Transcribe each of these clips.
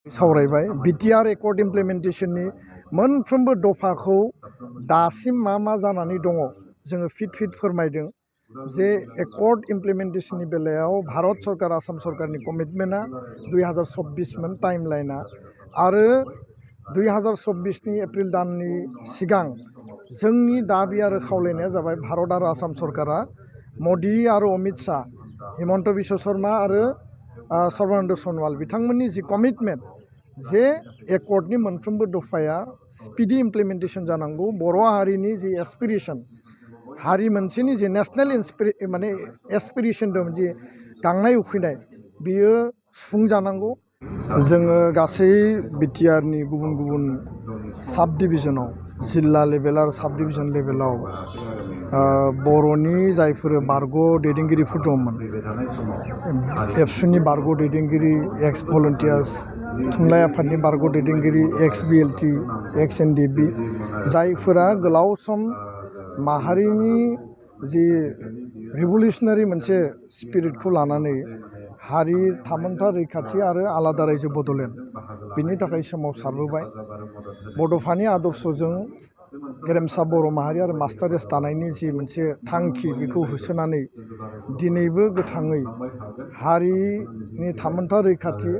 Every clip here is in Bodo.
सावरायबाय बिटिआर एकर्ड इमप्लिमेन्टेशननि मोनफ्रोमबो दफाखौ दासिम मा जानानै दङ जोङो फिट फोरमायदों जे एकर्ड इमप्लिमेन्टेशननि बेलायाव भारत सरकार आसाम सरकारनि कमिटमेन्टआ 2024 मोन टाइमलाइना आरो 2024नि एप्रिल दाननि सिगां जोंनि दाबि आरो खावलायनाया जाबाय भारत आरो आसाम सरकारा मदि आरो अमित शाह हिमन्त बिश्व शर्मा आरो सर्बानन्द सनवाल बिथांमोननि जि कमिटमेन्ट जे एकर्डनि मोनफ्रोमबो दफाया स्पिडि इमप्लिमेन्टेशन जानांगौ बर' हारिनि जि एसपिरेशन हारि मोनसेनि जि नेशनेल माने एसपिरेशन दं जि गांनाय उखैनाय बियो सुफुंजानांगौ। जोङो गासै बिटिआरनि गुबुन साब डिभिजनाव जिल्ला लेभेल आरो साब डिभिजन लेभेलाव बर'नि जायफोर बारग' दैदेनगिरिफोर दंमोन एबसुनि बारग' दैदेनगिरि एक्स भलन्टियार्स थुनलाइ आफादनि बारग' दैदेनगिरि एक्स बिएलटि एक्स एनडिबि जायफोरा गोलाव सम माहारिनि जि रिभलिउसनारि मोनसे स्पिरिटखौ लानानै हारि थामोन्था रैखाथि आरो आलादा रायजो बड'लेण्ड बिनि थाखाय सोमावसारबोबाय बड'फानि आदर्शजों गेरेमसा बर' माहारि आरो मास्टारेस दानायनि जि मोनसे थांखि बेखौ होसोनानै दिनैबो गोथाङै हारिनि थामोन्था रैखाथि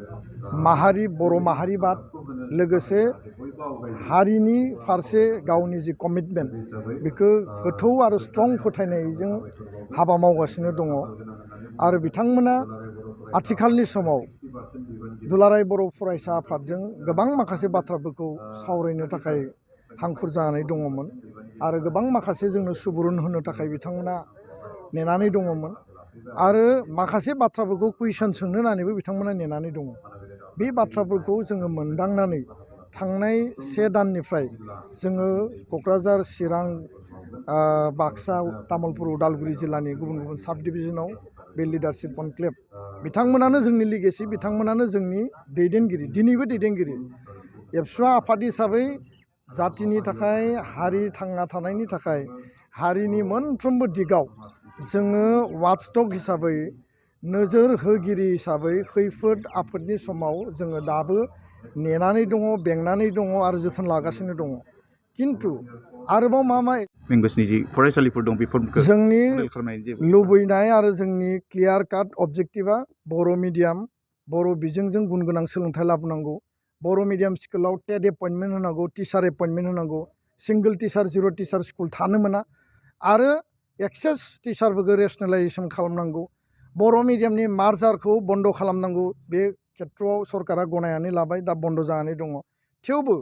माहारि बर' माहारिबाद लोगोसे हारिनि फारसे गावनि जि कमिटमेन्ट बेखौ गोथौ आरो स्ट्रं फोथायनायजों हाबा मावगासिनो दङ आरो बिथांमोना आथिखालनि समाव दुलाराय बर' फरायसा आफादजों गोबां माखासे बाथ्राफोरखौ सावरायनो थाखाय हांखुर जानानै दङमोन आरो गोबां माखासे जोंनो सुबुरुन होनो थाखाय बिथांमोना नेनानै दङमोन आरो माखासे बाथ्राफोरखौ कुइसन सोंनो होननानैबो बिथांमोना नेनानै दङ। बे बाथ्राफोरखौ जोङो मोनदांनानै थांनाय 1 दाननिफ्राय जोङो क'क्राझार चिरां बाक्सा तामुलपुर उदालगुरि जिल्लानि गुबुन साब डिभिजनाव बे लिडारशिप कनक्लेभ बिथांमोनानो जोंनि लिगेसि बिथांमोनानो जोंनि दैदेनगिरि दिनैबो दैदेनगिरि एबसुआ आफाद हिसाबै जातिनि थाखाय हारि थांना थानायनि थाखाय हारिनि मोनफ्रोमबो दिगाव जोङो वाचडग हिसाबै नोजोर होगिरि हिसाबै खैफोद आफोदनि समाव जोङो दाबो नेनानै दङ बेंनानै दङ आरो जोथोन लागासिनो दङ किन्तु आरोबाव मा लेंगुवेजनि जि फरायसालिफोर दं बेफोरखौ जोंनि लुबैनाय आरो जोंनि क्लियार काट अबजेक्टिभा बर' मिडियाम बर' बिजोंजों गुन गोनां सोलोंथाइ लाबोनांगौ बर' मिडियाम स्कुलाव टेट एपइन्टमेन्ट होनांगौ टिचार एपइन्टमेन्ट होनांगौ सिंगल टिचार जिर' टिचार स्कुल थानो मोना आरो एक्सेस टिचारफोरखौ रेसनेलाइजेसन खालामनांगौ बर' मिडियामनि मार्जारखौ बन्द' खालामनांगौ बे खेथ्रआव सरकारा गनायनानै लाबाय दा बन्द' जानानै दङ थेवबो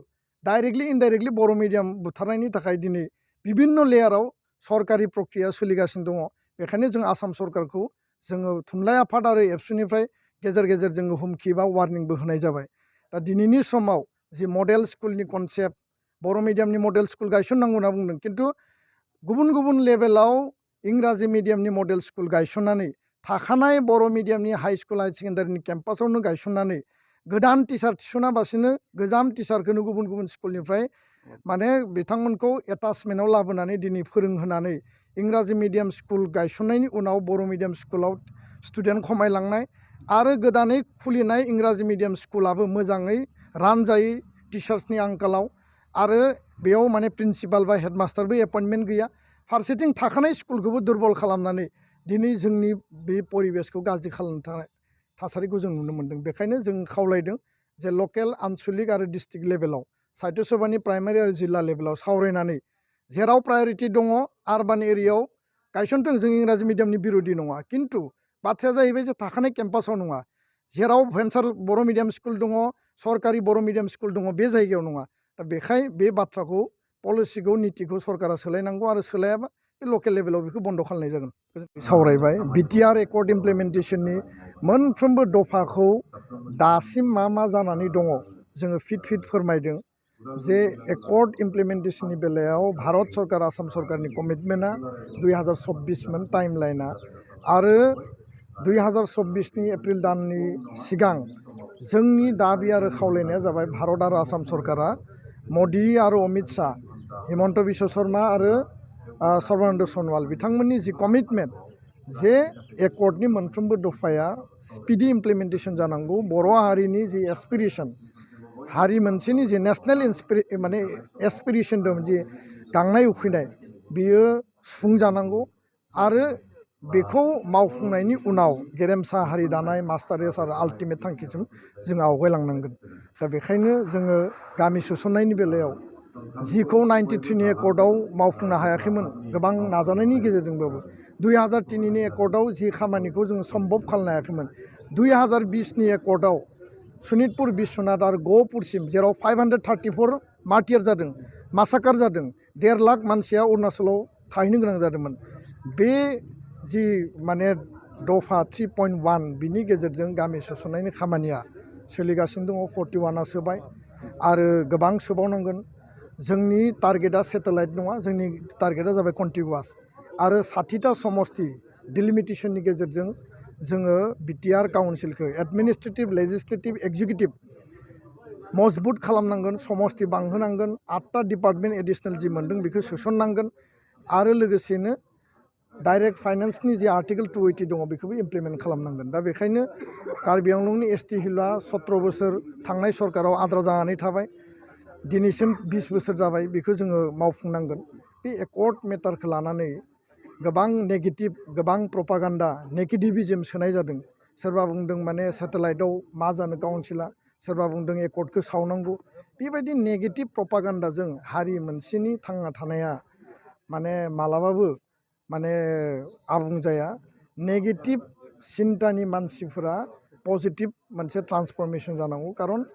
डाइरेक्टलि इनडाइरेक्टलि बर' मिडियाम बुथारनायनि थाखाय दिनै बिभिन्न लेयाराव सरकारि प्रक्रिया सोलिगासिनो दङ बेखायनो जों आसाम सरकारखौ जोङो थुनलाइ आफाद आरो एबसुनिफ्राय गेजेर जोङो हुमखि बा वार्निंबो होनाय जाबाय। दा दिनैनि समाव जि मडेल स्कुलनि कनसेप्ट बर' मिडियामनि मडेल स्कुल गायसननांगौ होनना बुंदों किन्तु गुबुन लेभेलाव इंराजि मिडियामनि मडेल स्कुल गायसननानै थाखानाय बर' मिडियामनि हाई स्कुल हाई सेकेन्डारिनि केम्पासावनो गायसननानै गोदान टिचार थिसनाबासिनो गोजाम टिचारखौनो गुबुन स्कुलनिफ्राय माने बिथांमोनखौ एटाचमेन्टआव लाबोनानै दिनै फोरोंहोनानै इंराजि मिडियाम स्कुल गायसननायनि उनाव बर' मिडियाम स्कुलाव स्टुडेन्ट खमायलांनाय आरो गोदानै खुलिनाय इंराजि मिडियाम स्कुलाबो मोजाङै रानजायै टिचार्सनि आंखालाव आरो बेयाव माने प्रिन्सिपाल बा हेडमास्टारबो एपइन्टमेन्ट गैया फारसेथिं थाखानाय स्कुलखौबो दुरबल खालामनानै दिनै जोंनि बे परिबेसखौ गाज्रि खालामनो थाखाय थासारिखौ जों नुनो मोन्दों। बेखायनो जों खावलायदों जे लकेल आनसलिक आरो डिस्ट्रिक्ट लेभेलाव साहित्य सभानि प्राइमारि आरो जिल्ला लेभेलाव सावरायनानै जेराव प्रायरिटि दङ आरबान एरियायाव गायसनथों जों इंराजि मिडियामनि बिर'धि नङा किन्तु बाथ्राया जाहैबाय जे थाखानाय केम्पासाव नङा जेराव भेन्सार बर' मिडियाम स्कुल दङ सरकारि बर' मिडियाम स्कुल दङ बे जायगायाव नङा दा बेखाय बे बाथ्राखौ पलिसिखौ नितिखौ सरकारा सोलायनांगौ आरो सोलायाबा बे लकेल लेभेलाव बेखौ बन्द' खालामनाय जागोन। सावरायबाय बिटिआर एकर्ड इमप्लिमेन्टेशननि मोनफ्रोमबो दफाखौ दासिम मा जानानै दङ जोङो फिट फोरमायदों जे एकर्ड इमप्लिमेन्टेशननि बेलायाव भारत सरकार आसाम सरकारनि कमिटमेन्टआ 2024 मोन टाइमलाइना आरो 2024नि एप्रिल दाननि सिगां जोंनि दाबि आरो खावलायनाया जाबाय भारत आरो आसाम सरकारा मदि आरो अमित शाह हिमन्त बिश्व शर्मा आरो सर्बानन्द सनवाल बिथांमोननि जि कमिटमेन्ट जे एकर्डनि मोनफ्रोमबो दफाया स्पिडि इमप्लिमेन्टेशन जानांगौ बर' हारिनि जि एसपिरेशन हारि मोनसेनि जे नेशनेल माने एसपिरेसन दं जे गांनाय उखैनाय बियो सुफुंजानांगौ आरो बेखौ मावफुंनायनि उनाव गेरेमसा हारि दानाय मास्टारेस आरो आल्टिमेट थांखिसिम जों आवगायलांनांगोन दा बेखायनो जोङो गामि सोसननायनि बेलायाव जिखौ 93नि एकर्डआव मावफुंनो हायाखैमोन गोबां नाजानायनि गेजेरजोंबाबो 2003नि एकर्डआव जि खामानिखौ जों सम्भब खालामनो हायाखैमोन 2020नि एकर्डआव सनितपुर बिश्वनाथ आरो गहपुरसिम जेराव 534 मार्टियार जादों मासाकार जादों 1.5 लाख मानसिया अरुणाचलाव थाहैनो गोनां जादोंमोन बे जि माने दफा 3.1 बिनि गेजेरजों गामि सोसननायनि खामानिया सोलिगासिनो दङ 41आ सोबाय आरो गोबां सोबावनांगोन जोंनि टारगेटआ सेटेलाइट नङा जोंनि टारगेटआ जाबाय कन्टिगुवास आरो 60टा समस्ति डिलिमिटेसननि गेजेरजों जोङो बिटिआर काउन्सिलखौ एडमिनिस्ट्रेटिभ लेजिस्लेटिभ एक्जिकिउटिभ मजबुत खालामनांगोन समस्ति बांहोनांगोन 8टा डिपार्टमेन्ट एडिशनेल जि मोन्दों बेखौ सोसननांगोन आरो लोगोसेनो डाइरेक्ट फाइनेन्सनि जि आर्टिकल 280 दङ बेखौबो इमप्लिमेन्ट खालामनांगोन दा बेखायनो कार्बि आंलंनि एसटि हिलआ 17 बोसोर थांनाय सरकाराव आद्रा जानानै थाबाय दिनैसिम 20 बोसोर जाबाय बेखौ जोङो मावफुंनांगोन बे एकर्ड मेटारखौ लानानै गोबां नेगेटिभ गोबां प्रपागान्डा नेगेटिभिजम सोनाय जादों सोरबा बुंदों माने सेटेलाइटआव मा जानो काउन्सिला सोरबा बुंदों एकर्डखौ सावनांगौ बेबायदि नेगेटिभ प्रपागान्डाजों हारि मोनसेनि थांना थानाया माने मालाबाबो माने आबुं जाया नेगेटिभ सिन्तानि मानसिफोरा पजिटिभ मोनसे ट्रान्सफर्मेसन जानांगौ कारन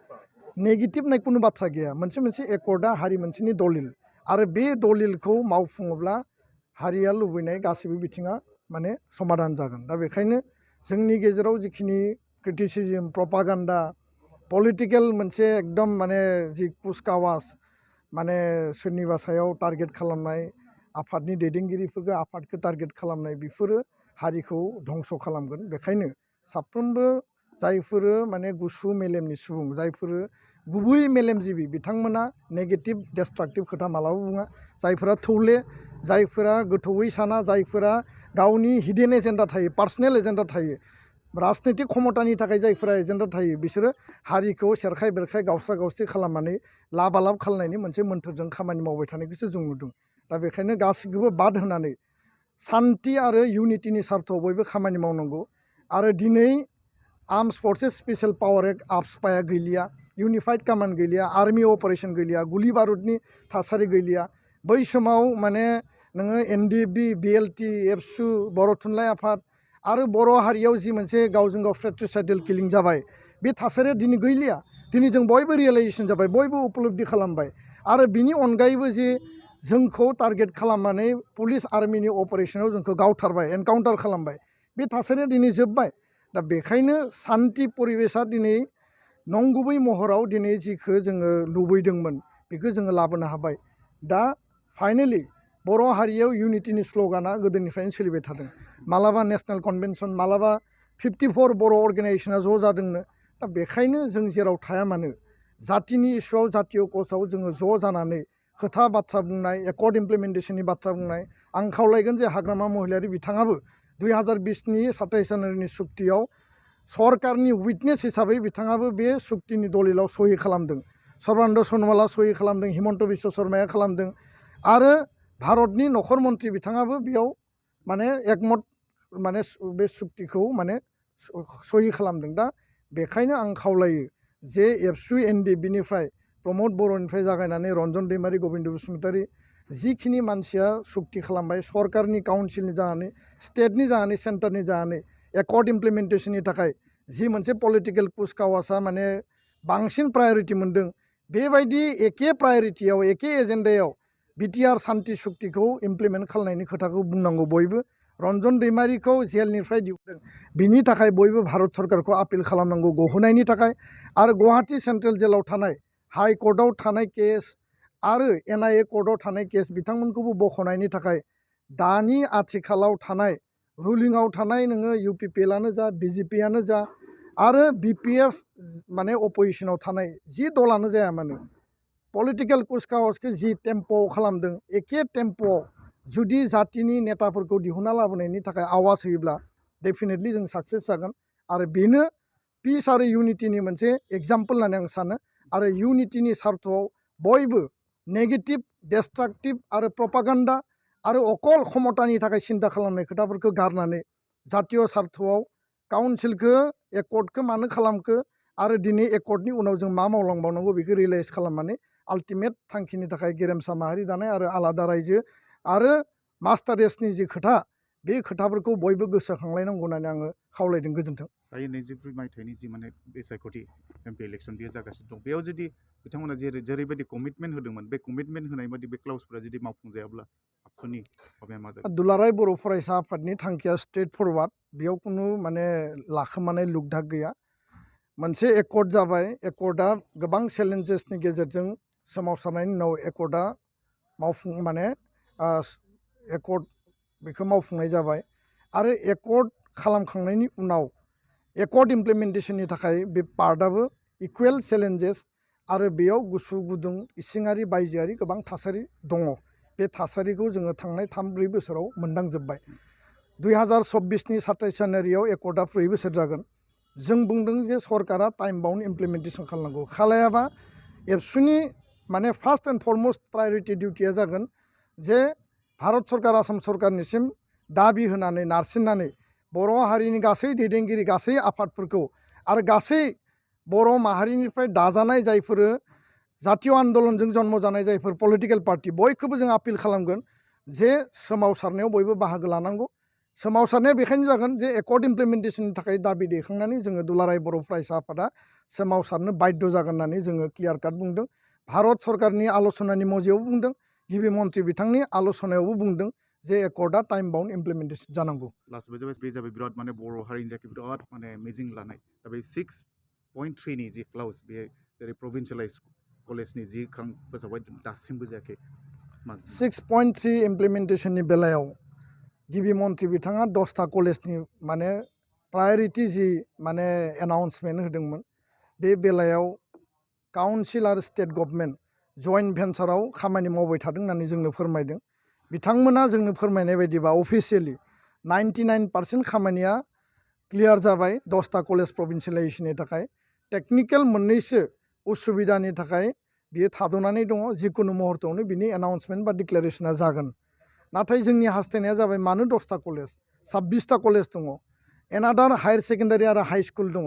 नेगेटिभ नाय कुनु बाथ्रा गैया मोनसे एकर्डआ हारि मोनसेनि दलिल आरो बे दलिलखौ मावफुङोब्ला हारिया लुबैनाय गासैबो बिथिङा माने समाधान जागोन दा बेखायनो जोंनि गेजेराव जिखिनि क्रिटिसिजम प्रपागान्डा पलिटिकेल मोनसे एकदम माने जि कुचकावाज माने सोरनिबा सायाव टारगेट खालामनाय आफादनि दैदेनगिरिफोरखौ आफादखौ टारगेट खालामनाय बेफोरो हारिखौ धंस खालामगोन बेखायनो साफ्रोमबो जायफोरो माने गुसु मेलेमनि सुबुं जायफोरो गुबै मेलेमजिबि बिथांमोना नेगेटिभ डेस्ट्राक्टिभ खोथा मालाबा बुङा जायफोरा थौले जायफोरा गोथौयै साना जायफोरा गावनि हिडेन एजेन्डा थायो पार्सनेल एजेन्डा थायो राजनैतिक क्षमतानि थाखाय जायफोरा एजेन्डा थायो बिसोरो हारिखौ सेरखाय बेरखाय गावस्रा गावस्रि खालामनानै लाबालाब खालामनायनि मोनसे मोन्थोरजों खामानि मावबाय थानायखौसो जों नुदों दा बेखायनो गासैखौबो बाद होनानै सान्थि आरो इउनिटिनि सार्थआव बयबो खामानि मावनांगौ आरो दिनै आर्मस फर्सेस स्पेशल पावार एक्ट आर्मसपाया गैलिया इउनिफाइड कमान्ड गैलिया आर्मि अपारेशन गैलिया गुलि बारुदनि थासारि गैलिया बै समाव माने नोङो एनडिएफबि बिएलटि एबसु बर' थुनलाइ आफाद आरो बर' हारियाव जि मोनसे गावजों गाव फ्रेट्रिसाइडेल किलिं जाबाय बे थासारिया दिनै गैलिया दिनै जों बयबो रियेलाइजेसन जाबाय बयबो उपलब्धि खालामबाय आरो बिनि अनगायैबो जे जोंखौ टारगेट खालामनानै पुलिस आर्मिनि अपारेशनाव जोंखौ गावथारबाय एनकाउन्टार खालामबाय बे थासारिया दिनै जोब्बाय दा बेखायनो सान्थि परिबेसा दिनै नंगुबै महराव दिनै जिखौ जोङो लुबैदोंमोन बेखौ जोङो लाबोनो हाबाय दा फाइनेलि बर' हारियाव इउनिटिनि स्ल'गाना गोदोनिफ्रायनो सोलिबाय थादों मालाबा नेशनेल कनभेनसन मालाबा 54 बर' अर्गेनाइजेसना ज' जादोंनो दा बेखायनो जों जेराव थाया मानो जातिनि इस्युआव जातीय कजआव जोङो ज' जानानै खोथा बाथ्रा बुंनाय एकर्ड इमप्लिमेन्टेसननि बाथ्रा बुंनाय आं खावलायगोन जे हाग्रामा महिलारि बिथाङाबो 2020नि 27 जानुवारिनि सुक्तियाव सरकारनि उइटनेस हिसाबै बिथाङाबो बे सुक्तिनि दलिलाव सहि खालामदों सर्बानन्द सनवाला सहि खालामदों हिमन्त बिश्व शर्माया खालामदों आरो भारतनि नखर मन्त्रि बिथाङाबो बेयाव माने एकमत माने बे सुक्तिखौ माने सहि खालामदों दा बेखायनो आं खावलायो जे एबसु एनडिएफबिनिफ्राय प्रमद बर'निफ्राय जागायनानै रन्जन दैमारि गबिन्द बसुमतारी जिखिनि मानसिया सुक्ति खालामबाय सरकारनि काउन्सिलनि जानानै स्टेटनि जानानै सेन्टारनि जानानै एकर्ड इमप्लिमेन्टेसननि थाखाय जि मोनसे पलिटिकेल कुचकावासआ माने बांसिन प्रायरिटि मोन्दों बेबायदि एखे प्रायरिटियाव एखे एजेन्डायाव बिटिआर सान्ति सुक्तिखौ इमप्लिमेन्ट खालामनायनि खोथाखौ बुंनांगौ बयबो रन्जन दैमारिखौ जेलनिफ्राय दिहुनदों बिनि थाखाय बयबो भारत सरकारखौ आपिल खालामनांगौ गहोनायनि थाखाय आरो गुवाहाटि सेन्ट्रेल जेलाव थानाय हाइ कर्टआव थानाय केस आरो एनआइए कर्टआव थानाय केस बिथांमोनखौबो बख'नायनि थाखाय दानि आथिखालाव थानाय रुलिंआव थानाय नोङो इउपिपिएलआनो जा बिजेपिआनो जा आरो बिपिएफ माने अपजिसनाव थानाय जि दलानो जाया मानो पलिटिकेल कुचकावासखौ जि टेम्प'आव खालामदों एखे टेम्प'आव जुदि जातिनि नेताफोरखौ दिहुनना लाबोनायनि थाखाय आवाज होयोब्ला डेफिनेटलि जों साक्सेस जागोन आरो बेनो पिस आरो इउनिटिनि मोनसे एग्जाम्पल होननानै आं सानो आरो इउनिटिनि सार्थआव बयबो नेगेटिभ डेस्ट्राक्टिभ आरो प्रपागान्डा आरो अकल क्षमतानि थाखाय सिन्था खालामनाय खोथाफोरखौ गारनानै जातीय सार्थआव काउन्सिलखौ एकर्डखौ मानो खालामखो आरो दिनै एकर्डनि उनाव जों मा मावलांबावनांगौ बेखौ रियलाइज खालामनानै आल्टिमेट थांखिनि थाखाय गेरेमसा माहारि दानाय आरो आलादा रायजो आरो मास्टार रेसनि जि खोथा बे खोथाफोरखौ बयबो गोसोखांलायनांगौ होननानै आङो खावलायदों। गोजोन्थों। दायो 24 मायथाइनि जि माने बिसायख'थि एमपि इलेक्सन बेयो जागासिनो दं। बेयाव जुदि बिथांमोना जेरैबायदि कमिटमेन्ट होदोंमोन बे कमिटमेन्ट होनाय बायदि बे क्लाउसफोरा जुदि मावफुंजायाब्ला आबसुनि माबाया मा जागोन? दुलाराय बर' फरायसा आफादनि थांखिया स्ट्रेट फरवार्ड, बेयाव खुनु माने लाखोमानाय लुगदाग गैया। मोनसे एकर्ड जाबाय, एकर्डआ गोबां चेलेन्जेसनि गेजेरजों सोमावसारनायनि उनाव एकर्डआ एकर्ड बेखौ मावफुंनाय जाबाय आरो एकर्ड खालामखांनायनि उनाव एकर्ड इमप्लिमेन्टेसननि थाखाय बे पार्टआबो इकुवेल चेलेन्जेस आरो बेयाव गुसु गुदुं इसिङारि बायजोआरि गोबां थासारि दङ। बे थासारिखौ जोङो थांनाय 3-4 बोसोराव मोनदांजोब्बाय। 2024नि 27 जानुवारियाव एकर्डआ 4 बोसोर जागोन। जों बुंदों जे सरकारा टाइम बाउन्ड इमप्लिमेन्टेसन खालामनांगौ, खालायाबा एबसुनि माने फार्स्ट एन्ड फरमस्ट प्रायरिटि डिउटिया जागोन जे भारत सरकार आसाम सरकारनिसिम दाबि होनानै नारसिननानै बर' हारिनि गासै दैदेनगिरि गासै आफादफोरखौ आरो गासै बर' माहारिनिफ्राय दाजानाय जायफोर जातीय आन्दलनजों जन्म जानाय जायफोर पलिटिकेल पार्टि बयखौबो जों आपिल खालामगोन जे सोमावसारनायाव बयबो बाहागो लानांगौ। सोमावसारनाया बेखायनो जागोन जे एकर्ड इमप्लिमेन्टेसननि थाखाय दाबि दैखांनानै जोङो दुलाराय बर' फरायसा आफादा सोमावसारनो बाध्य जागोन होननानै जोङो क्लियार काट बुंदों। भारत सरकारनि आल'सनानि मजियावबो बुंदों, गिबि मन्थ्रि बिथांनि आल'सनायावबो बुंदों जे एकर्डआ टाइम बाउन्ड इमप्लिमेन्टेसन जानांगौ। लास्ट बे जाबाय बिराद माने बर' हारिनि थाखाय बिराद माने मिजिं लानाय। दा बे 6.3नि जि क्लाउस बे जेरै प्रभिन्सियेलाइज कलेजनि जि फोसावबाय दासिमबो जायाखै। 6.3 इमप्लिमेन्टेसननि बेलायाव गिबि मन्थ्रि बिथाङा 10टा कलेजनि माने प्रायरिटि जि माने एनाउन्समेन्ट होदोंमोन, बे बेलायाव काउन्सिल आरो स्टेट गभर्नमेन्ट जइन्ट भेन्चाराव खामानि मावबाय थादों होननानै जोंनो फोरमायदों। बिथांमोना जोंनो फोरमायनाय बायदिबा अफिसियेलि 99% खामानिया क्लियार जाबाय 10टा कलेज प्रभिन्सियेलाइजेसननि थाखाय। टेकनिकेल मोननैसो उसुबिदानि थाखाय बियो थाद'नानै दङ। जिकुनु मुहूर्तआवनो बिनि एनाउन्समेन्ट बा डिक्लेरेसना जागोन। नाथाय जोंनि हास्थायनाया जाबाय मानो 10टा कलेज, 26टा कलेज दङ, एनादार हायार सेकेन्डारि आरो हाइ स्कुल दङ,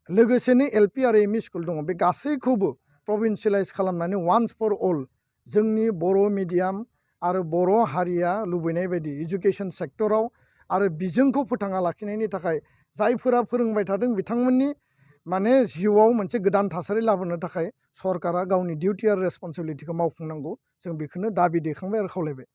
लोगोसेनो एलपि आरो एमइ स्कुल दङ। बे गासैखौबो प्रभिन्सियेलाइज खालामनानै वान्स फर अल जोंनि बर' मिडियाम आरो बर' हारिया लुबैनाय बायदि इडुकेसन सेक्टराव आरो बिजोंखौ फोथांना लाखिनायनि थाखाय जायफोरा फोरोंबाय थादों बिथांमोननि माने जिउआव मोनसे गोदान थासारि लाबोनो थाखाय सरकारा गावनि डिउटि आरो रेसपन्सिबिलिटिखौ मावफुंनांगौ। जों बेखौनो दाबि दैखांबाय आरो खावलायबाय।